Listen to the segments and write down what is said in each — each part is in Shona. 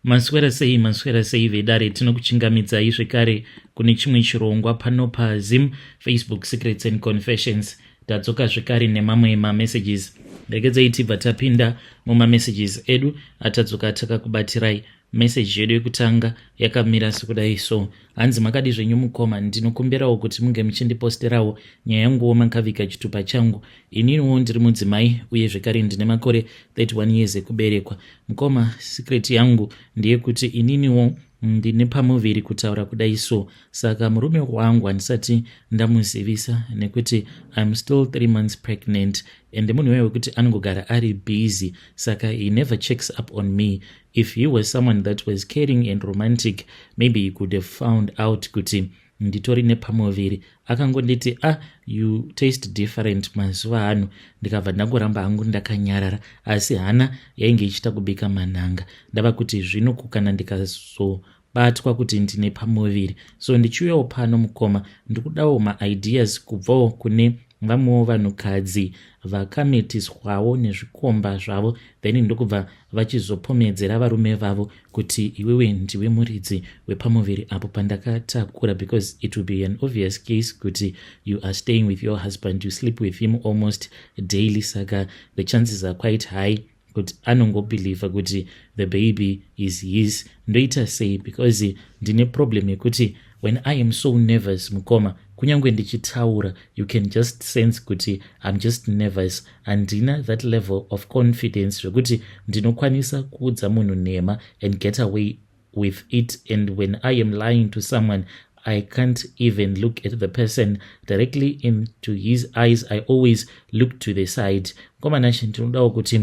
Maswera sei, maswera sei vedare, tinokuchingamidzai zvekare kune chimwe chirongwa pano paZim Facebook Secrets and Confessions. Tadzoka zvekare nemamwe mamessages. Regedzai tibva tapinda mumamessages edu atadzoka takakubatirai. Message yedu yekutanga yakamira sekudai so. Hanzi, "Makadi zvenyu mukoma? Ndinokumbirawo kuti munge muchindiposterawo nyaya yanguwo makaviga chitupa changu. Ininiwo ndiri mudzimai uye zvekare ndine makore 31 years ekuberekwa. Mukoma, secret yangu ndeyekuti ininiwo ndine pamuviri kutaura kudai so, saka murume wangu handisati ndamuzivisa nekuti I'm still 3 months pregnant and munhu uya wekuti anongogara ari busy, saka he never checks up on me. If he was someone that was caring and romantic, maybe he could have found out kuti nditori nepamuviri. Akangonditi, 'Ah, you taste different mazuva ano.' Ndikabva ndangoramba hangu ndakanyarara, asi hana yainge ichita kubika manhanga. Ndava kuti zvino kana ndikazobatwa kuti ndine pamuviri? So ndichiuyawo pano mukoma, ndikudawo maideas kubvawo kune vamwewo vanhukadzi vakamitiswawo nezvikomba zvavo, then ndokubva vachizopomedzera varume vavo kuti iwewe ndiwe muridzi wepamuviri apo pandakatakura, because it will be an obvious case kuti you are staying with your husband, you sleep with him almost daily, saka the chances are quite high kuti anongobhelievha kuti the baby is his. Ndoita sei? Because ndine problem yekuti when I am so nervous mukoma, kunyange ndichitaura, you can just sense kuti I'm just nervous. Handina that level of confidence zvekuti ndinokwanisa kuudza munhu nhema and get away with it. And when I am lying to someone, I can't even look at the person directly into his eyes. I always look to the side. Mukoma Nashe, ndinodawo kuti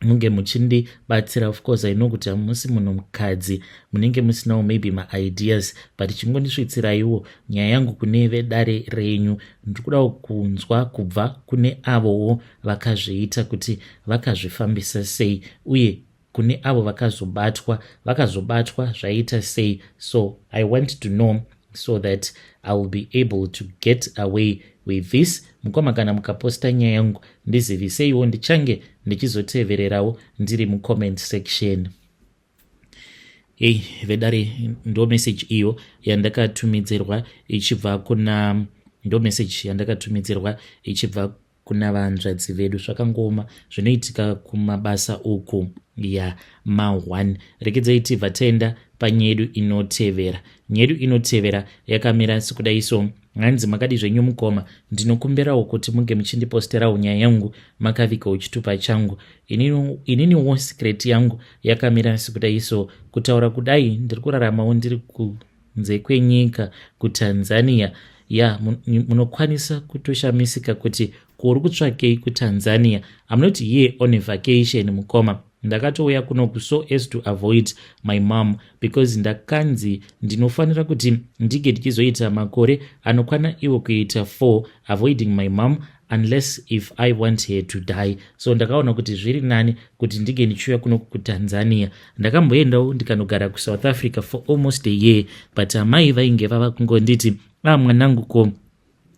munge muchindibatsira. Of course I know kuti hamusi munhu mukadzi, munenge musinawo maybe maideas, but chingondisvitsiraiwo nyaya yangu kune vedare renyu. Ndiri kudawo kunzwa kubva kune avowo vakazviita kuti vakazvifambisa sei, uye kune avo vakazobatwa, vakazobatwa zvaita sei. So I want to know so that I will be able to get away with this. Mukoma, kana mukaposta nyaya yangu, ndiziviseiwo, ndichange ndichizotevererawo ndiri mucomment section." Ei vedare, ndo message iyo yandakatumidzirwa ichibva kuna, ndo message yandakatumidzirwa ichibva kuna vanzvadzi vedu. Zvakangoma zvinoitika kumabasa uku ya ma1. Rekedzai tibva taenda panyedu inotevera. Nyedu inotevera yakamira sekudai so. Hanzi, "Makadi zvenyu mukoma? Ndinokumbirawo kuti munge muchindiposterawo nyaya yangu makavigawo chitupa changu. Ininiwo secret yangu yakamira sekudai so. Kutaura kudai ndiri kuraramawo ndiri kunze kwenyika kuTanzania. Ya, munokwanisa kutoshamisika kuti kuri kutsvakei kuTanzania. I'm not here on a vacation mukoma. Ndakatouya kunoku so as to avoid my mom, because ndakanzi ndinofanira kuti ndinge ndichizoita makore anokwana iwo kuita 4 avoiding my mom, unless if I want her to die. So ndakaona kuti zviri nani kuti ndinge ndichiuya kunoku kuTanzania. Ndakamboendawo ndikanogara kuSouth Africa for almost a year, but amai vainge vava kungonditi, 'Ah, mwanangu, ko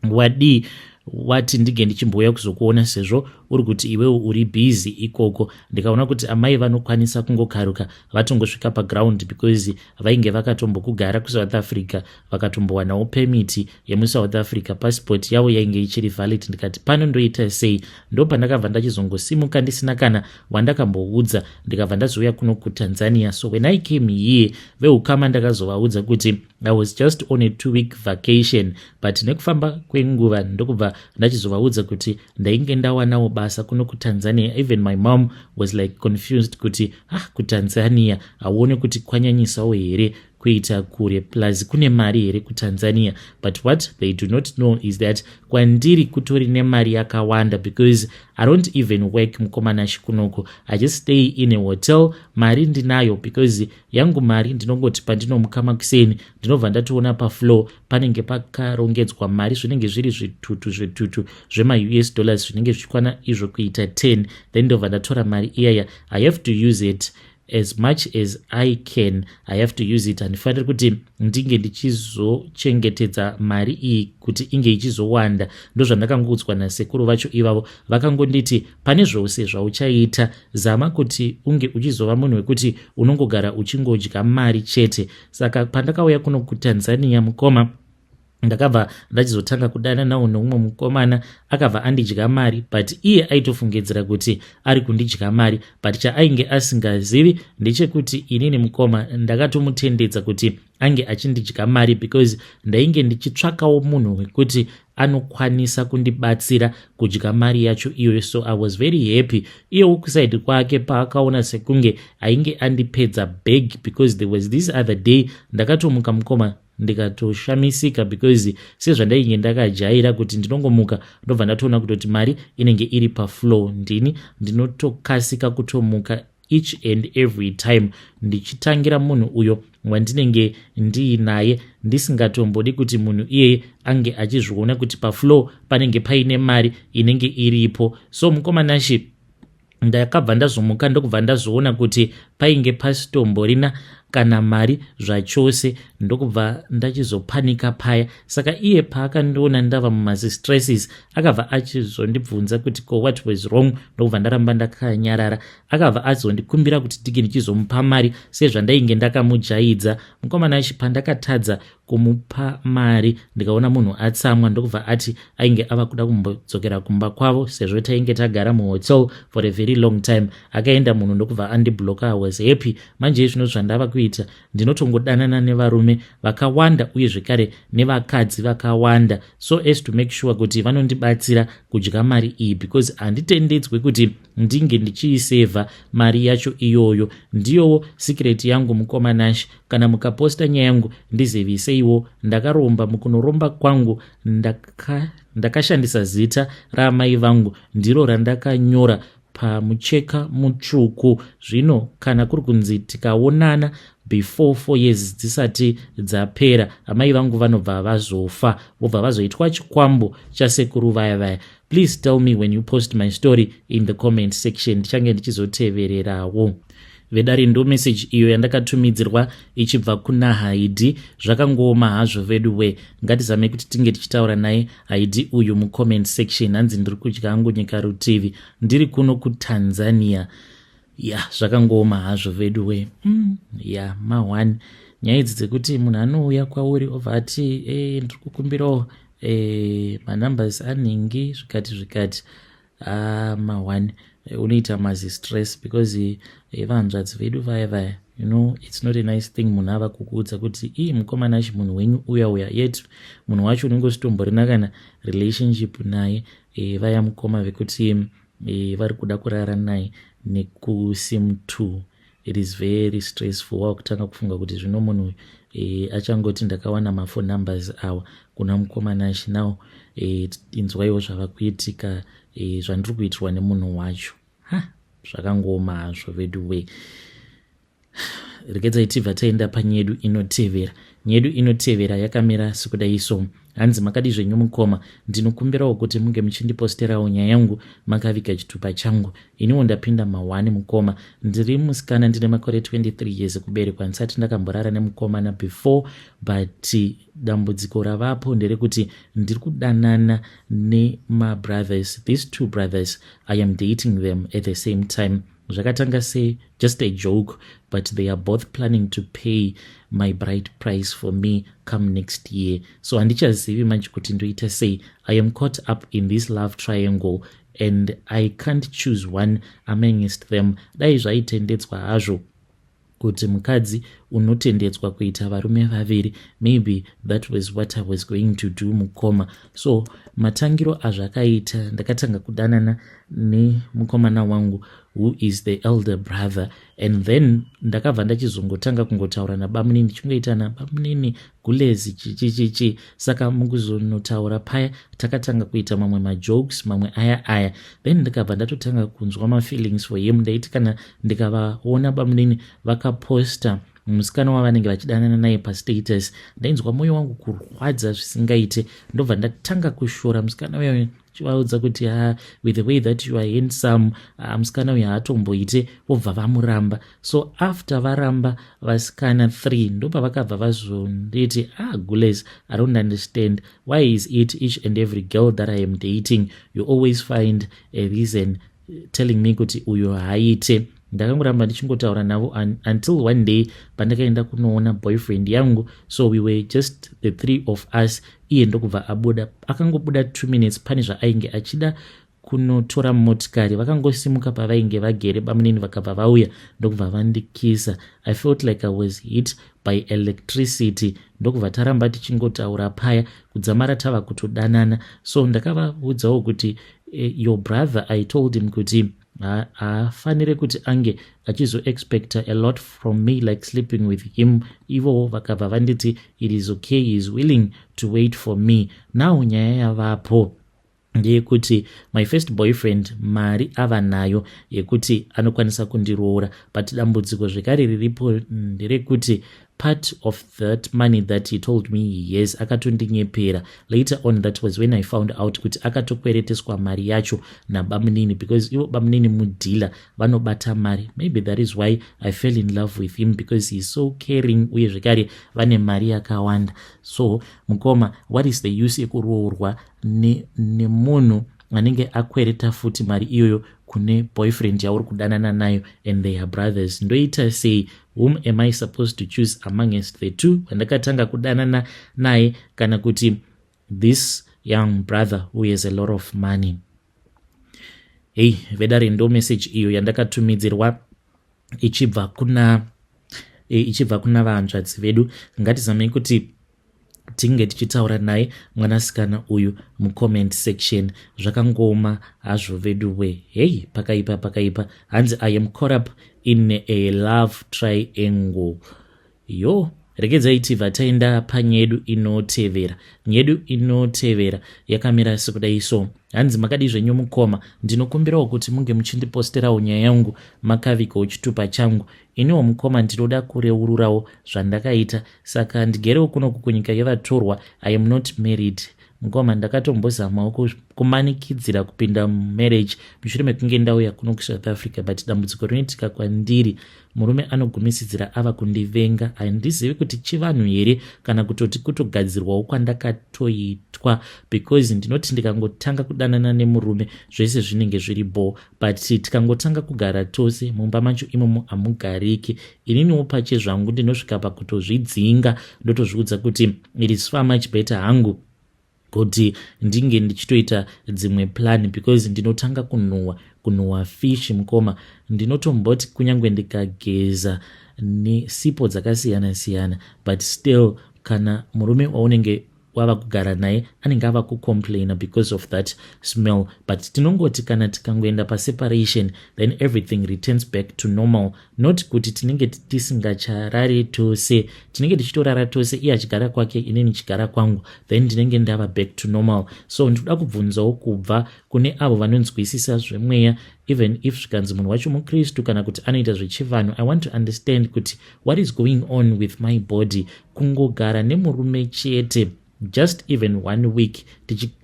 wadii wati ndinge ndichimbouya kuzokuona sezvo uri kuti iwewo uri busy ikoko?' Ndikaona kuti amai vanokwanisa kungokaruka vatongosvika paground, because vainge vakatombokugara kuSouth Africa, vakatombowanawo permit yemuSouth Africa, passport yavo yainge ichiri valid. Ndikati pano ndoita sei? Ndo pandakabva ndachizongosimuka ndisina kana wandakamboudza, ndikabva ndazouya kuno kuTanzania. So when I came here, veukama ndakazovaudza kuti I was just on a 2 week vacation, but nekufamba kwenguva ndokubva ndachizovaudza kuti ndainge ndawanawo basa kuno kuTanzania. Even my mom was like confused kuti, 'Ah, kuTanzania hauone kuti kwanyanyisawo here kuita kure? Plus kune mari here kuTanzania?' But what they do not know is that kwandiri kutori nemari yakawanda, because I don't even work mukoma Nashe kunoko. I just stay in a hotel. Mari ndinayo, because yangu mari ndinongoti pandinomuka makuseni ndinobva ndatoona pafloor panenge pakarongedzwa mari, zvinenge zviri zvitutu zvitutu zvemaUS dollars zvinenge zvichikwana izvo kuita 10. Then ndobva ndatora mari iyaya. I have to use it As much as I can, I have to use it. Handifaniri kuti ndinge ndichizochengetedza mari iyi kuti inge ichizowanda. Ndozvandakangudzwa nasekuru vacho ivavo. Vakangonditi, "Pane zvose zvauchaita, zama kuti unge uchizova munhu wekuti unongogara uchingodya mari chete." Saka pandakauya kuno kuTanzania, mukoma, ndakabva ndachizotanga kudana nawo neumwe mukomana. Akabva andidya mari, but iye aitofungidzira kuti ari kundidya mari, but chaainge asingazivi ndechekuti inini, mukoma, ndakatomutendedza kuti ange achindidya mari, because ndainge ndichitsvakawo munhu wekuti anokwanisa kundibatsira kudya mari yacho iyoyo. So I was very happy. Iyewo kuside kwake, paakaona sekunge ainge andipedza bag, because there was this other day ndakatomuka, mukoma, ndikatoshamisika, because sezvandainge ndakajaira kuti ndinongomuka ndobva ndatoona kutoti mari inenge iri pafloor. Ndini ndinotokasika kutomuka each and every time, ndichitangira munhu uyo wandinenge ndiinaye, ndisingatombodi kuti munhu iyeye ange achizviona kuti pafloor panenge paine mari inenge iripo. So mukoma Nashe, ndakabva ndazomuka, ndokubva ndazoona kuti painge pasitomborina kana mari zvachose, ndokubva ndachizopanika paya. Saka iye paakandiona ndava mumazistresses, akabva achizondibvunza kuti, "Ko, what was wrong?" Ndokubva ndaramba ndakanyarara. Akabva azondikumbira kuti ndinge ndichizomupa mari sezvandainge ndakamujaidza. Mukomana achi, pandakatadza kumupa mari, ndikaona munhu atsamwa, ndokubva ati ainge ava kuda kumbodzokera kumba kwavo, sezvo tainge tagara muhotel for a very long time. Akaenda munhu, ndokubva andibloka. I was happy. Manje zvino zvandava kuita, ndinotongodanana nevarume vakawanda uye zvekare nevakadzi vakawanda, so as to make sure kuti vanondibatsira kudya mari iyi, because handitendedzwe kuti ndinge ndichiisevha mari yacho iyoyo. Ndiyowo secret yangu, mukoma Nash. Kana mukaposta nyaya yangu, ndiziviseiwo. Ndakaromba. Mukunoromba kwangu ndakashandisa zita raamai vangu, ndiro randakanyora pamucheka mutsvuku. Zvino kana kuri kunzi tikaonana before 4 years dzisati dzapera, amai vangu vanobva vazofa, vobva vazoitwa chikwambo chasekuru vaya vaya. Please tell me when you post my story in the comment section. Ndichange ndichizotevererawo. Vedare, ndo meseji iyo yandakatumidzirwa ichibva kuna Haidi. Zvakangooma hazvo vedu we. Ngatizame kuti tinge tichitaura naye Haidi uyu mucomment section. Hanzi, "Ndiri kudya hangu nyika rutivi, ndiri kuno kuTanzania." Ya, zvakangooma hazvo vedu we. Ya, ma1 nyaya idzi dzekuti munhu anouya kwauri obva ati, "Ndiri kukumbirawo manumbers anhingi," zvikati zvikati. Ma1 unoita mazi stress, because vanzvadzi vedu vaya vaya, it's not a nice thing munhu ava kukuudza kuti, "Ii, mukomana achi, munhu wenyu uya uya," yet munhu wacho unenge usitomborina kana relationship naye. Vaya mukoma vekuti vari kuda kurara naye nekusim 2, it is very stressful. Wakutanga kufunga kuti zvino munhu achangoti, "Ndakawana maphone numbers awa kuna mukomana achi." Now inzwaiwo zvava kuitika, zvandiri kuitirwa nemunhu wacho. Ha, zvakangooma hazvo vedu we. Regedzai tibva taenda panyedu inotevera. Nyedu inotevera yakamira sekudai so. Hanzi, "Makadi zvenyu mukoma? Ndinokumbirawo kuti munge muchindiposterawo nyaya yangu makaviga chitupa changu. Iniwo ndapinda ma1, mukoma. Ndiri musikana, ndine makore 23 years ekuberekwa. Ndisati ndakamborara nemukomana before, but dambudziko ravapo nderekuti ndiri kudanana nemabrothers. These two brothers, I am dating them at the same time. Zvakatanga se just a joke, but they are both planning to pay my bride price for me come next year. So handichazivi manje kuti ndoita sei. I am caught up in this love triangle and I can't choose one amongst them. Dai zvaitendedzwa hazvo kuti mukadzi unotendedzwa kuita varume vaviri, maybe that was what I was going to do, mukoma. So matangiro azvakaita, ndakatanga kudanana nemukomana wangu who is the elder brother, and then ndakabva ndachizongotanga kungotaura nabamunini, ndichingoita nabamunini gulezi, chichichichi. Saka mukuzonotaura paya, takatanga kuita mamwe majokes, mamwe aya aya. Then ndikabva ndatotanga kunzwa mafeelings for him. Ndaiti kana ndikavaona bamunini vakaposta Musikana wavanenge vachidanana naye pastatus, ndainzwa mwoyo wangu kurwadza zvisingaite. Ndobva ndatanga kushora musikana uyo, chivaudza kuti, "Ha, with the way that you are handsome, musikana uyu haatomboite." Vobva vamuramba. So after varamba vasikana 3, ndopavakabva vazonditi, "Ah, gules, I don't understand why is it each and every girl that I am dating, you always find a reason telling me kuti uyo haaite." Ndakangoramba ndichingotaura navo until one day pandakaenda kunoona boyfriend yangu. So we were just the three of us. Iye ndokubva abuda. Akangobuda 2 minutes, pane zvaainge achida kunotora motikari. Vakangosimuka pavainge vagere, bamunini vakabva vauya, ndokubva vandikisa. I felt like I was hit by electricity. Ndokubva taramba tichingotaura paya kudzamara tava kutodanana. So ndakavaudzawo kuti, your brother, I told him kuti haafaniri kuti ange achizoexpecta a lot from me, like sleeping with him. Ivowo vakabva vanditi it is okay, he is willing to wait for me. Now nyaya yavapo ndeyekuti my first boyfriend mari ava nayo yekuti anokwanisa kundiroora, but dambudziko zvekare riripo nderekuti part of that money that he told me, yes, akatondinyepera. Later on, that was when I found out kuti akatokwereteswa mari yacho nabamunini, because ivo bamunini mudealer, vanobata mari. Maybe that is why I fell in love with him, because he is so caring, uye zvekare vane mari yakawanda. So mukoma, what is the use yekuroorwa nemunhu anenge akwereta futi mari iyoyo kune boyfriend yauri kudanana nayo, and they are brothers? Ndoita sei? Whom am I supposed to choose amongst the two, wandakatanga kudanana naye kana kuti this young brother who has a lot of money? Hei vedare, ndo message iyo yandakatumidzirwa ichibva kuna vahanzvadzi vedu. Ngatizamei kuti tinge tichitaura naye mwanasikana uyu mucomment section. Zvakangoma hazvo vedu we. Hei, pakaipa, pakaipa. Hanzi, "I am caught up in a love triangle." Yo, regedzai tibva taenda panyedu inotevera. Nyedu inotevera yakamira sekudai so. Hanzi, "Makadi zvenyu mukoma? Ndinokumbirawo kuti munge muchindiposterawo nyaya yangu makavigawo chitupa changu. Iniwo mukoma, ndinoda kureururawo zvandakaita. Saka ndigerewo kunoku kunyika yevatorwa. I am not married, mukoma. Ndakatombozamawo kumanikidzira kupinda mumarriage mushure mekunge ndauya kuno kuSouth Africa, but dambudziko rinoitika kwandiri, murume anogumisidzira ava kundivenga. Handizivi kuti chivanhu here kana kutoti kutogadzirwawo kwandakatoitwa, because ndinoti ndikangotanga kudanana nemurume, zvese zvinenge zviri bo, but tikangotanga kugara tose mumba macho imomo, hamugariki. Ininiwo pache zvangu ndinosvika pakutozvidzinga. Ndotozviudza kuti it is far much better hangu kuti ndinge ndichitoita dzimwe plan, because ndinotanga kunhuhwa, kunhuhwa fish. Mukoma, ndinotomboti kunyange ndikageza nesipo dzakasiyana siyana, but still kana murume waunenge wava kugara naye anenge ava kucomplaina because of that smell. But tinongoti kana tikangoenda paseparation, then everything returns back to normal. Not kuti tinenge tisingacharari tose, tinenge tichitorara tose, iye achigara kwake, inini chigara kwangu, then ndinenge ndava back to normal. So ndinoda kubvunzawo kubva kune avo vanonzwisisa zvemweya, even if zvikanzi munhu wacho mukristu kana kuti anoita zvechivanhu, I want to understand kuti what is going on with my body. Kungogara nemurume chete, just even one week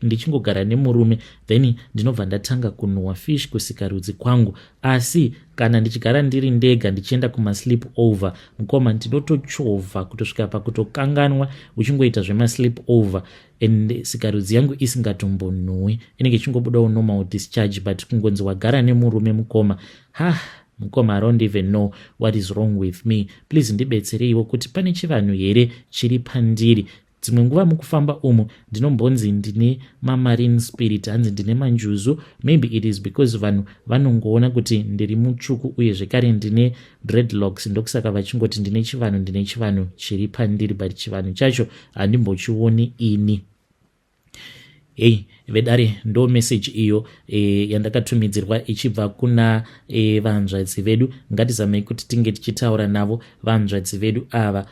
ndichingogara nemurume, then ndinobva ndatanga kunhuhwa fish kusikarudzi kwangu. Asi kana ndichigara ndiri ndega, ndichienda kumasleep over, mukoma, ndinotochovha kutosvika pakutokanganwa uchingoita zvemasleep over, and sikarudzi yangu isingatombonhuhwi, inenge ichingobudawo normal discharge. But kungonzi wagara nemurume, mukoma, ha, mukoma, I don't even know what is wrong with me. Please ndibetsereiwo kuti pane chivanhu here chiri pandiri. Dzimwe nguva mukufamba umu ndinombonzi ndine mamarine spirit, hanzi ndine manjuzu. Maybe it is because vanhu vanongoona kuti ndiri mutsvuku, uye zvekare ndine dreadlocks, ndokusaka vachingoti ndine chivanhu, ndine chivanhu chiri pandiri, but chivanhu chacho handimbochioni ini." Hei vedare, ndo meseji iyo yandakatumidzirwa ichibva kuna vanzvadzi vedu. Ngatizamei kuti tinge tichitaura navo vanzvadzi vedu ava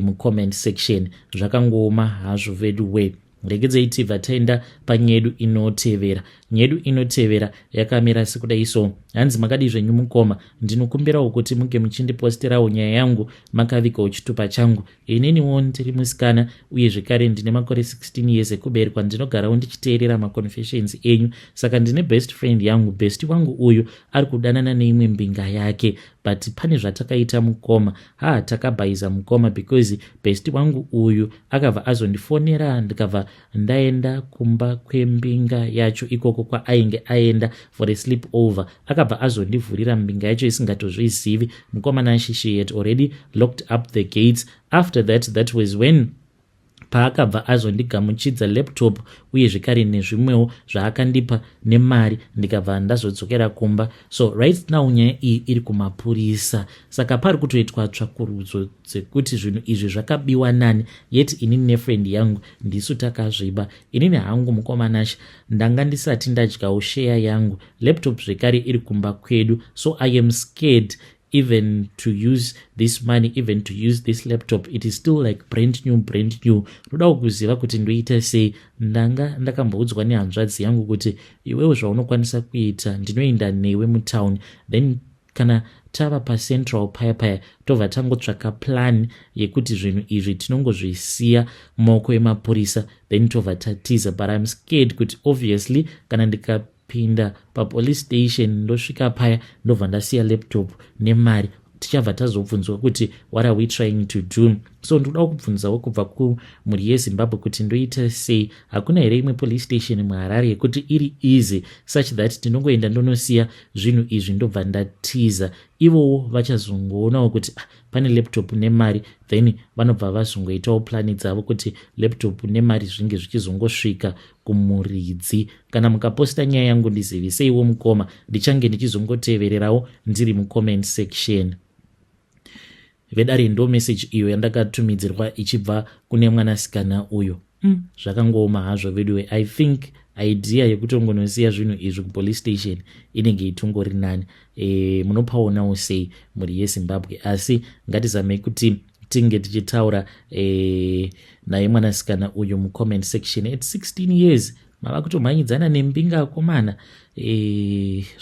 mucomment section. Zvakangooma hazvo vedu we. Regedzei tibva taenda panyedu inotevera. Nyedu inotevera yakamira sekudai so. Hanzi, "Makadii zvenyu mukoma? Ndinokumbirawo kuti munge muchindiposterawo nyaya yangu makavigawo chitupa changu. Ininiwo ndiri musikana uye zvekare ndine makore 16 years ekuberekwa. Ndinogarawo ndichiteerera maconfessions enyu. Saka ndine best friend yangu. Best wangu uyu ari kudanana neimwe mbinga yake, but pane zvatakaita mukoma. Ha, takabhaiza mukoma, because best wangu uyu akabva azondifonera, ndikabva ndaenda kumba kwembinga yacho ikoko kwaainge aenda for a sleep over. Akabva azondivhurira mbinga yacho isingatozvizivi. Mukoma Nashi, she had already locked up the gates. After that, that was when paakabva azondigamuchidza laptop uye zvekare nezvimwewo zvaakandipa nemari, ndikabva ndazodzokera kumba. So right now nyaya iyi iri kumapurisa, saka pari kutoitwa tsvakurudzo dzekuti zvinhu izvi zvakabiwa nani, yet inini nefriend yangu ndisu takazviba. Inini hangu, mukoma Nashi, ndanga ndisati ndadyawo share yangu. Laptop zvekare iri kumba kwedu, so I am scared even to use this money, even to use this laptop. It is still like brand new, brand new. Ndodawo kuziva kuti ndoita sei. Ndanga ndakamboudzwa nehanzvadzi yangu kuti iwewo zvaunokwanisa kuita, ndinoenda newe mutown, then kana tava pacentral paya paya, tobva tangotsvaka plan yekuti zvinhu izvi tinongozvisiya mumaoko emapurisa, then tobva tatiza. But I'm scared kuti obviously kana ndikapinda papolice station, ndosvika paya, ndobva ndasiya laptop nemari, tichabva tazobvunzwa kuti what are we trying to do? So ndoda kubvunzawo kubva kumhuri yeZimbabwe kuti ndoita sei. Hakuna here imwe police station muHarare yekuti iri easy, such that tinongoenda, ndonosiya zvinhu izvi, ndobva ndatiza? Ivowo vachazongoonawo kuti, ah, pane laptop nemari, then vanobva vazongoitawo plani dzavo kuti laptop nemari zvinge zvichizongosvika kumuridzi. Kana mukaposta nyaya yangu, ndiziviseiwo mukoma, ndichange ndichizongotevererawo ndiri mucomment section." Vedare, ndo meseji iyo yandakatumidzirwa ichibva kune mwanasikana uyo. Zvakangooma hazvo veduwe. I think idea yekutongonosiya zvinhu izvi kupolice station inenge itongori nani. Munopaonawo sei, mhuri yeZimbabwe? Asi ngatizamei kuti tinge tichitaura naye mwanasikana uyu mucomment section. At 16 years mava kutomhanyidzana nembinga, akomana.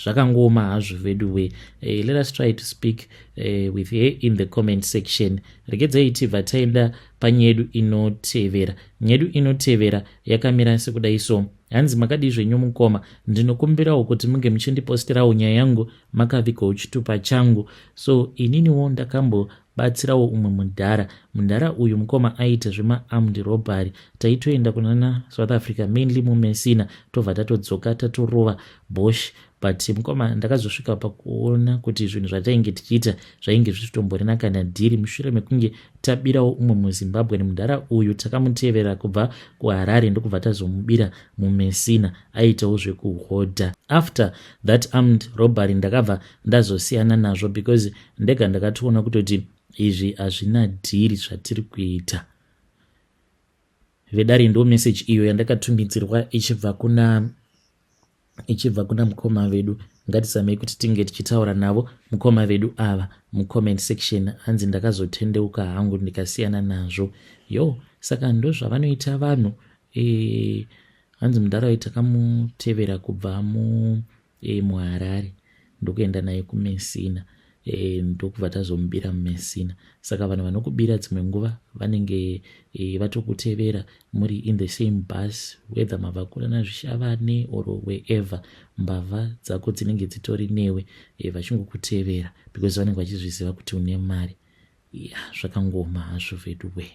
Zvakangooma hazvo veduwe. Let us try to speak with her in the comment section. Regedzai tibva taenda panyedu inotevera. Nyedu inotevera yakamira sekudai so. Hanzi, "Makadii zvenyu mukoma? Ndinokumbirawo kuti munge muchindiposterawo nyaya yangu makavigawo chitupa changu. So ininiwo ndakambobatsirawo umwe mudhara. Mudhara uyu mukoma aiita zvemaarmed robbery. Taitoenda kunana South Africa, mainly muMessina, tobva tatodzoka tatorova bosh. But mukoma, ndakazosvika pakuona kuti zvinhu zvatainge tichiita zvainge zvichitomborina kana dhiri. Mushure mekunge tabirawo umwe muZimbabwe, nemudhara uyu takamutevera kubva kuHarare, ndokubva tazomubira muMessina. Aitawo zvekuhodha. After that armed robbery, ndakabva ndazosiyana nazvo because ndega ndakatoona kutoti izvi hazvina dhiri zvatiri kuita." Vedare, ndo meseji iyo yandakatumidzirwa ichibva kuna mukoma vedu. Ngatizamei kuti tinge tichitaura navo mukoma vedu ava mucomment section. Hanzi, "Ndakazotendeuka hangu, ndikasiyana nazvo." Yo, saka ndo zvavanoita vanhu. Hanzi mudharaui takamutevera kubva muHarare, ndokuenda naye kuMessina, ndokubva tazomubira muMessina. Saka vanhu vanokubira dzimwe nguva vanenge vatokutevera muri in the same bus, whether mabva kunana Zvishavane or wherever, mbavha dzako dzinenge dzitori newe, vachingokutevera because vanenge vachizviziva kuti une mari. Ya, zvakangoma hazvo vedu we.